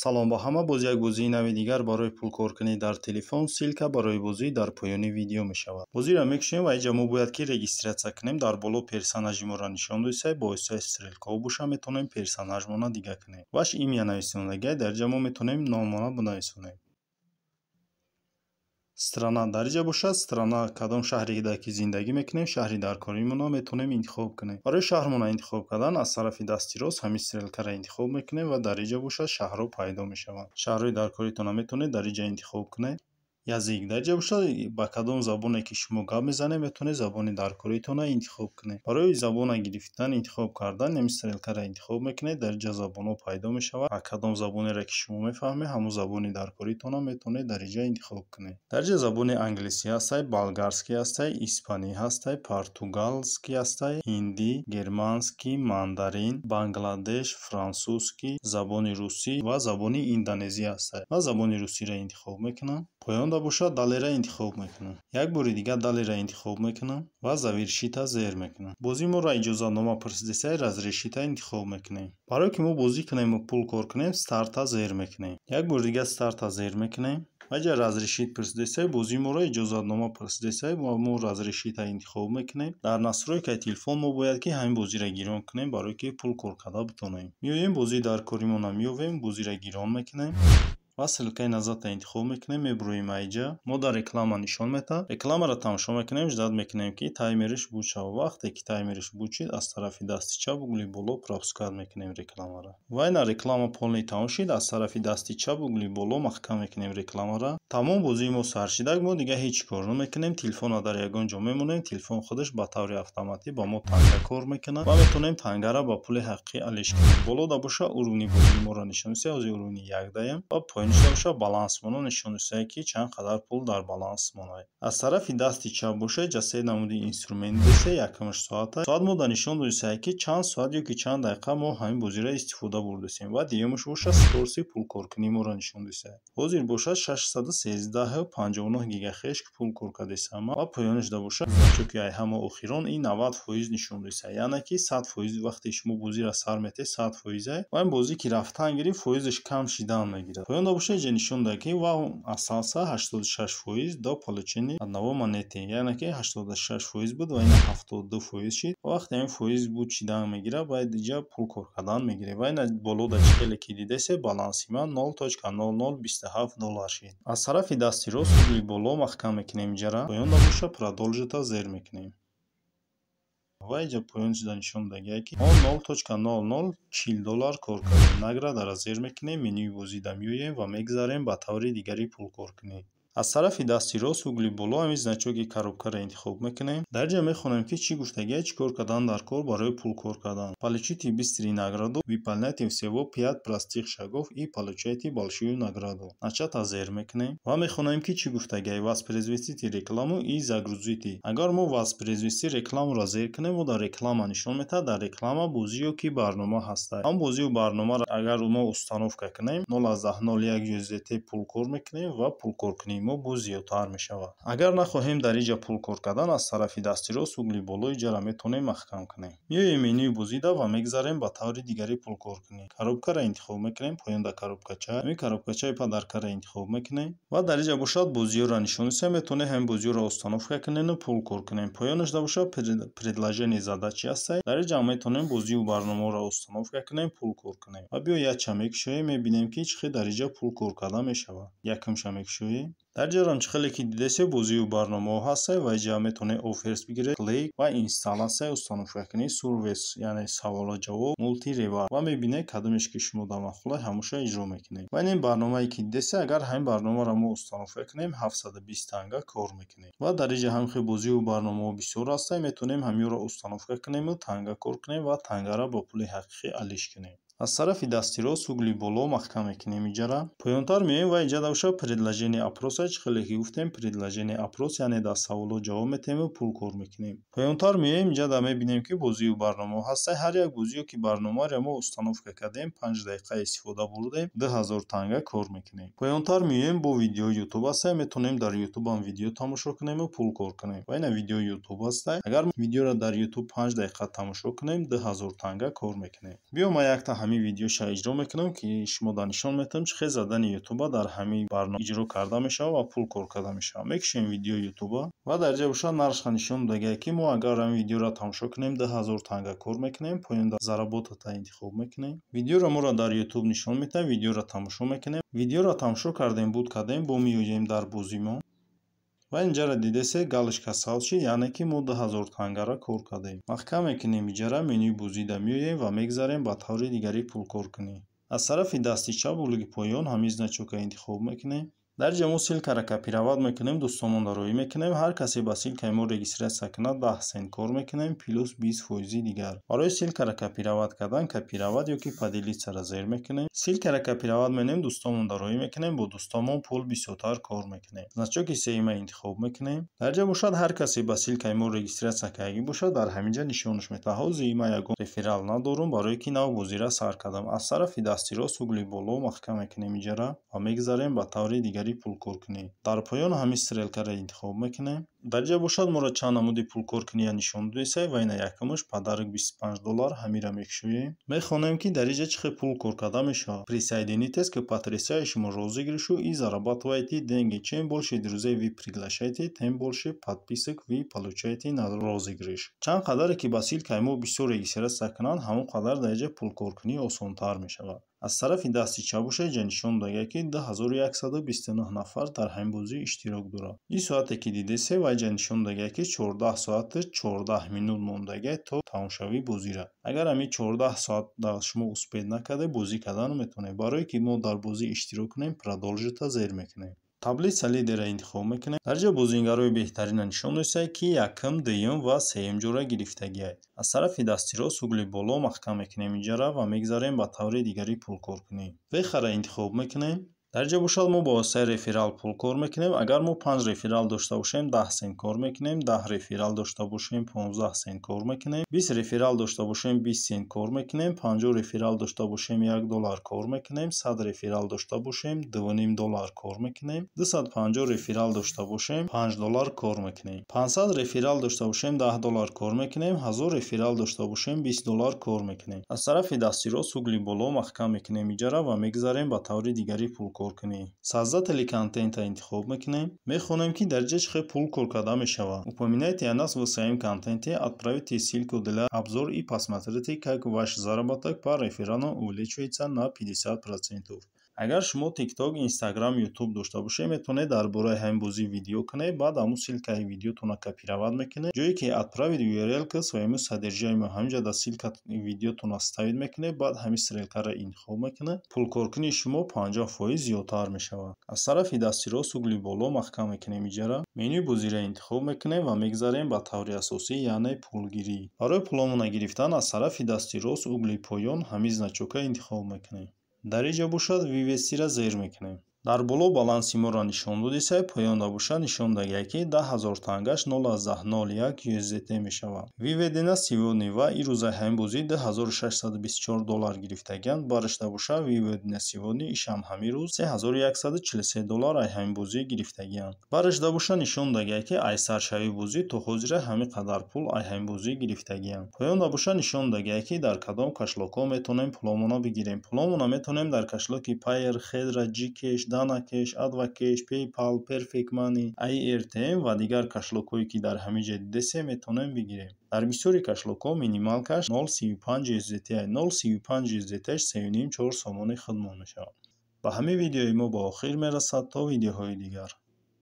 Салом ба ҳама. Боз як бозии нави дигар барои пулкоркунӣ дар телефон. Ссылка барои бозӣ дар поёни видео мешавад. Бозиро мекушем ва инҷа мо бояд ки регистрация кунем. Дар боло персонажи моро нишон додисай, бо воситаи стрелкаҳо боша метавонем персонажмона дига кунем. Ваш имя нависонагиай, дар инҷа мо метавонем номона бинависонем. Страна дар инҷа бошад, страна кадом шаҳре ки зиндагӣ мекунем, шаҳри даркоримонро метавонем интихоб кунем. Барои шаҳрмонро интихоб кардан аз тарафи дасти рост ҳамин стрелкаро интихоб мекунем ва дар инҷа бошад, шаҳрҳо пайдо мешаванд. Шаҳрҳои даркоритонро метавонед дар инҷа интихоб кунед. Язык дар инҷа бошад, ба кадом забоне ки шумо гап мезанед, метавонед забони даркоритонро интихоб кунед. Барои забона гирифтан, интихоб кардан, ҳамин стрелкаро интихоб мекунед, дар инҷа забонҳо пайдо мешавад. Кадом забонеро ки шумо мефаҳмед, ҳамон забони даркоритонро метавонед дар инҷа интихоб кунед. Дар инҷа забони англисӣ ҳастай, болгарский ҳастай, испанӣ ҳастай, португалский ҳастай, ҳиндӣ, германский, мандарин, бангладеш, французский, забони русӣ ва забони индонезӣ ҳастай. Ман забони русиро интихоб мекунам. Поёнда бошад, далее-ра интихоб мекунам. Як бори дигар далее-ра интихоб мекунам ва завершить-а зер мекунам. Бозии моро иҷозатнома пурсидисай, разрешить-а интихоб мекунем. Барое ки мо бозӣ кунему пул кор кунем, старт-а зер мекунем. Як бори дигар старт-а зер мекунем. Ва инҷа разрешить пурсидисай, бозии моро иҷозатнома пурсидисай ва мо разрешить-а интихоб мекунем. Дар настройкаи телефон мо бояд ки ҳамин бозиро гирон кунем, барое ки пул кор карда битонем. Меоем, бозии даркоримонро меёбем, бозиро гирон мекунем ва ссылкаи назад-а интихоб мекунем, мебуроем. Айҷа мо дар реклама нишон медиҳад. Рекламаро тамошо мекунем, ждать мекунем, ки таймериш буд шавад. Вақте ки таймериш буд шид, аз тарафи дасти чап угли боло пропускать мекунем рекламаро. Ва ина реклама полный тамом шид, аз тарафи дасти чап угли боло маҳкам мекунем рекламаро. Тамом, бозии мо сар шидак. Мо дига ҳеҷ кор намекунем, телефонро дар ягон ҷо мемонем, телефон худаш ба таври автоматӣ ба мо танга кор мекунад ва метавонем тангара ба пули ҳақиқӣ алиш кунем. Болода боша, уровни бозии моро нишон дисай, ҳозир уровни якдаем, ва поёнишда боша, балансмонро нишон дисай, ки чанд қадар пул дар баланс монад. Аз тарафи дасти чап боша, ҷа се намуди инструмент дисе. Якумаш соата. Соат мо да нишон додисай, ки чанд соат ё ки чанд дақиқа мо ҳамин бозиро истифода бурдасем. Ва дуюмаш боша, скорости пулкоркунии моро нишон дисай. Ҳозир бошад, 613,59 гигахеш пул кор кардесам. Ва поёнишда боша, значоки ай ҳама охирон ин 90% нишон дисай, яъне ки 100%. Вақте шумо бозиро сар метаҳед, 100%-ай ва ин бозӣ ки рафтан гирифт, фоизаш кам шидан мегирад. Поёнда боша, инҷа нишон дод, ки вам остался 86% до получения одного монеты, яъне ки 86% буд ва ина 72% шид. Ва вақте ин фоиз буд шидан мегирад, бояд инҷа пул кор кардан мегиред. Ва ина болода чӣ хеле ки дидасе, баланси ман 0.0027 доллар шид. Аз тарафи дасти рост угли боло маҳкам мекунем инҷара. Поёнда боша, продолжить-а зер мекунем ва инҷа поён шуда нишон додагиае, ки мо 0.0040 доллар кор кардем. Награда-ра зер мекунем, менюи бозида меоем ва мегзарем ба таври дигари пулкоркунӣ. Аз тарафи дасти рост угли боло ҳамин значоки коробкаро интихоб мекунем. Дар инҷа мехонем, ки чӣ гуфтагиа, чӣ кор кардан дар кор барои пул кор кардан. Получите быстрый награду: выполняйте всего пять простых шагов и получайте большую награду. Начать-а зер мекунем ва мехонем, ки чӣ гуфтагиа: воспроизведите рекламу и загрузите. Агар мо воспроизвести рекламуро зер кунем, мо дар реклама нишон медиҳад. Дар реклама бозӣ ё ки барнома ҳастад. Ҳам бозию барномаро агар мо установка кунем, 0.01 USDT пул кор мекунем ва пулкоркунии мо боз зиёдтар мешавад. Агар нахоҳем дар инҷа пул кор кардан, аз тарафи дасти рост угли болои инҷаро метавонем маҳкам кунем. Меоем менюи бозида ва мегзарем ба таври дигари пулкоркунӣ. Коробкаро интихоб мекунем. Поёнда коробкача, ҳамин коробкачаи подаркаро интихоб мекунем ва дар инҷа бошад, бозиёро нишон дисем. Метавонем ҳамин бозиёро установка кунему пул кор кунем. Поёнашда бошад, предложение задачи ҳастай. Дар инҷа метавонем бозию барномаро установка кунем, пул кор кунем. Ва биё якча мекушоем, мебинем, ки чӣ хел дар инҷа пул кор карда мешавад. Якумша мекушоем. Дар инҷарам чӣ хеле ки дидасе, бозию барномаҳо ҳастай ва инҷа метавонед offers бигиред, play ва install ҳастай, установка кунед, surveys, яъне саволу ҷавоб, multi reward, ва мебинед, кадомеш ки шумо дар маъқулай, ҳамуша иҷро мекунед. Ва ин барномае ки дидасе, агар ҳамин барномаро мо установка кунем, 720 танга кор мекунем. Ва дар инҷа ҳам хел бозию барномаҳо бисёр ҳастай, метавонем ҳаминро установка кунему танга кор кунем ва тангаро бо пули ҳақиқӣ алиш кунем. Аз тарафи дасти рост угли боло маҳкам мекунем инҷара. Поёнтар меоем ва инҷа бошад, предложение опроса. Чӣ хеле ки гуфтем, предложение опрос, яъне дар саволу ҷавоб метаҳему пул кор мекунем. Поёнтар меоем, инҷа мебинем, ки бозию барномаҳо ҳастай. Ҳар як бозиё ки барномаро мо установка кардем, 5 дақиқа истифода бурдем, 2000 танга кор мекунем. Поёнтар меоем, бо видеои Ютуб ҳастай. Метавонем дар Ютубам видео тамошо кунему пул кор кунем. Ва ина видеои Ютуб ҳастай. Агар видеоро дар Ютуб 5 дақиқа тамошо кунем, 2000 танга кор мекунем. Биё, ман якта Ҳамин видеоша иҷро мекунам, ки шумо дар нишон метавонем, чӣ хел задани ютуба дар ҳамин барнома иҷро карда мешавад ва пул кор карда мешавад. Мекушем видеои ютуба ва дар ҷа бошад нархша нишон додагиае, ки мо агар ҳамин видеоро тамошо кунем, 2000 танга кор мекунем. Поёнда заработать интихоб мекунем. Видеоро моро дар ютуб нишон медиҳад, видеоро тамошо мекунем. Видеоро тамошо кардем, буд кардем, бо меоем дар бозимо ва инҷаро дидесе, галочка сабз шид, яъне ки мо 2000 тангаро кор кардем. Маҳкам мекунем иҷара, менюи бозида меоем ва мегзарем ба таври дигари пулкоркунӣ. Аз тарафи дасти чап, угли поён, ҳамин значока интихоб мекунем. Дар ҷа мо ссылкаро копировать мекунем, дӯстонмонро роӣ мекунем. Ҳар касе ба ссылкаи мо регистрация кунад, 10 сент кор мекунем, плюс 20 фоизи дигар. Барои ссылкаро копировать кардан, копировать ё ки поделиться-ро зер мекунем. Ссылкаро копировать менем, дӯстонмонро роӣ мекунем, бо дӯстонмон пул бисёртар кор мекунем. Значоки сеюма интихоб мекунем. Дар ҷа бошад, ҳар касе ба ссылкаи мо регистрация кардагӣ бошад, дар ҳамин ҷа нишонаш медиҳад. Ҳозир ман ягон реферал надорум, барое ки нав бозира сар кардам. Аз тарафи дасти рост, угли боло, маҳкам мекунем иҷара ва мегзарем ба таври дигари пулкоркунӣ. Дар поён ҳамин стрелкаро интихоб мекунем. Дар ҷа бошад, моро чанд намуди пулкоркуния нишон додесай ва ина якумаш подарок 25 доллар. Ҳамира мекушоем, мехонем, ки дар инҷа чӣ хел пул кор карда мешавад. Присоединитесь к потрясающему розыгрышу и зарабатывайте деньги. Чем больше друзей вы приглашаете, тем больше подписок вы получаете на розыгрыш. Чанд қадаре ки ба ссылкаи мо бисёр регистрация кунанд, ҳамон қадар дар инҷа пулкоркунӣ осонтар мешавад. Аз тарафи дасти чап боша, инҷа нишон додагиае, ки 2129 нафар дар ҳамин бозӣ иштирок дорад. Ин соате ки дидесе, ва инҷа нишон додагиае, ки 14 соату 14 минут мондагиае то тамомшавии бозира. Агар ҳамин 14 соат дар шумо успеть накарде, бозӣ кардан наметавонед. Барое ки мо дар бозӣ иштирок кунем, продолжить-а зер мекунем. Таблица лидера интихоб мекунем. Дар ҷо бозингарои беҳтарина нишон додесай, ки якум, дуюм ва сеюм ҷора гирифтагиай. Аз тарафи дасти рост, угли боло, маҳкам мекунем иҷара ва мегзарем ба таври дигари пулкоркунӣ. Вехара интихоб мекунем. Дар ҷо бошад, мо ба воситаи реферал пул кор мекунем. Агар мо панҷ реферал дошта бошем, 10 сент кор мекунем, 10 реферал дошта бошем, 15 сент кор мекунем, 20 реферал дошта бошем, 20 сент кор мекунем, 50 реферал дошта бошем, 1 доллар кор мекунем, 100 реферал дошта бошем, 2,5 доллар кор мекунем, 250 реферал дошта бошем, 5 доллар кор мекунем, 500 реферал дошта бошем, 10 доллар кор мекунем, 1000 реферал дошта бошем, 20 доллар кор мекунем. Аз тарафи дасти рост, угли боло, маҳкам мекунем иҷара ва мегзарем ба таври дигари пулкор кунӣ. Создатели контента интихоб мекунем. Мехонем, ки дар ҷа чӣ хел пул кор карда мешавад. Упоминайте о нас в своем контенте, отправите ссылку для обзора и посмотрите, как ваш заработок по рефералам увеличивается на 50%. Агар шумо Тикток, Инстаграм, Ютуб дошта бошед, метавонед дар бораи ҳамин бозӣ видео кунед. Баъд ҳамун ссылкаи видеотонро копировать мекунед, ҷое ки отправить URL к своему содержимому, ҳаминҷа дар ссылка видеотонро ставить мекунед. Баъд ҳамин стрелкаро интихоб мекунед, пулкоркунии шумо 50% зиёдтар мешавад. Аз тарафи дасти рост, угли боло, маҳкам мекунем иҷара, менюи бозиро интихоб мекунем ва мегзарем ба таври асосӣ, яъне пулгирӣ. Барои пуломона гирифтан, аз тарафи дасти рост, угли поён, ҳамин значока интихоб мекунем. Дар инҷа бошад, вывести-ра зер мекунем. Дар боло баланси моро нишон додисай, поёнда бошад, нишон додагиае, ки 10 000 тангаш 0,01 USDT мешавад. Выведено сегодня ва ирӯзаи ҳамин бозӣ 2624 доллар гирифтагианд. Барашта бошад, выведено сегодня, ишам ҳамин рӯз 3143 доллар ай ҳамин бозӣ гирифтагианд. Барашта бошад, нишон додагиае, ки ай саршавии бозӣ то ҳозира ҳамин қадар пул ай ҳамин бозӣ гирифтагианд. Поёнда бошад, нишон додагиае, ки дар кадом кошелёкҳо метавонем пуломонро бигирем. Пуломонро метавонем дар кошелёки Payeer, Хедра, Gcash, Данакеш, Адвакеш, PayPal, Perfect Money, AirTM ва дигар кошелёкҳое, ки дар ҳамин ҷо дидесем, метавонем бигирем. Дар бисёри кошелёкҳо минималкаш 0,35 USDT, 0,35 USDT 3,5-4 сомони худмон мешавад. Ба ҳамин видеои мо ба охир мерасад. То видеоҳои дигар.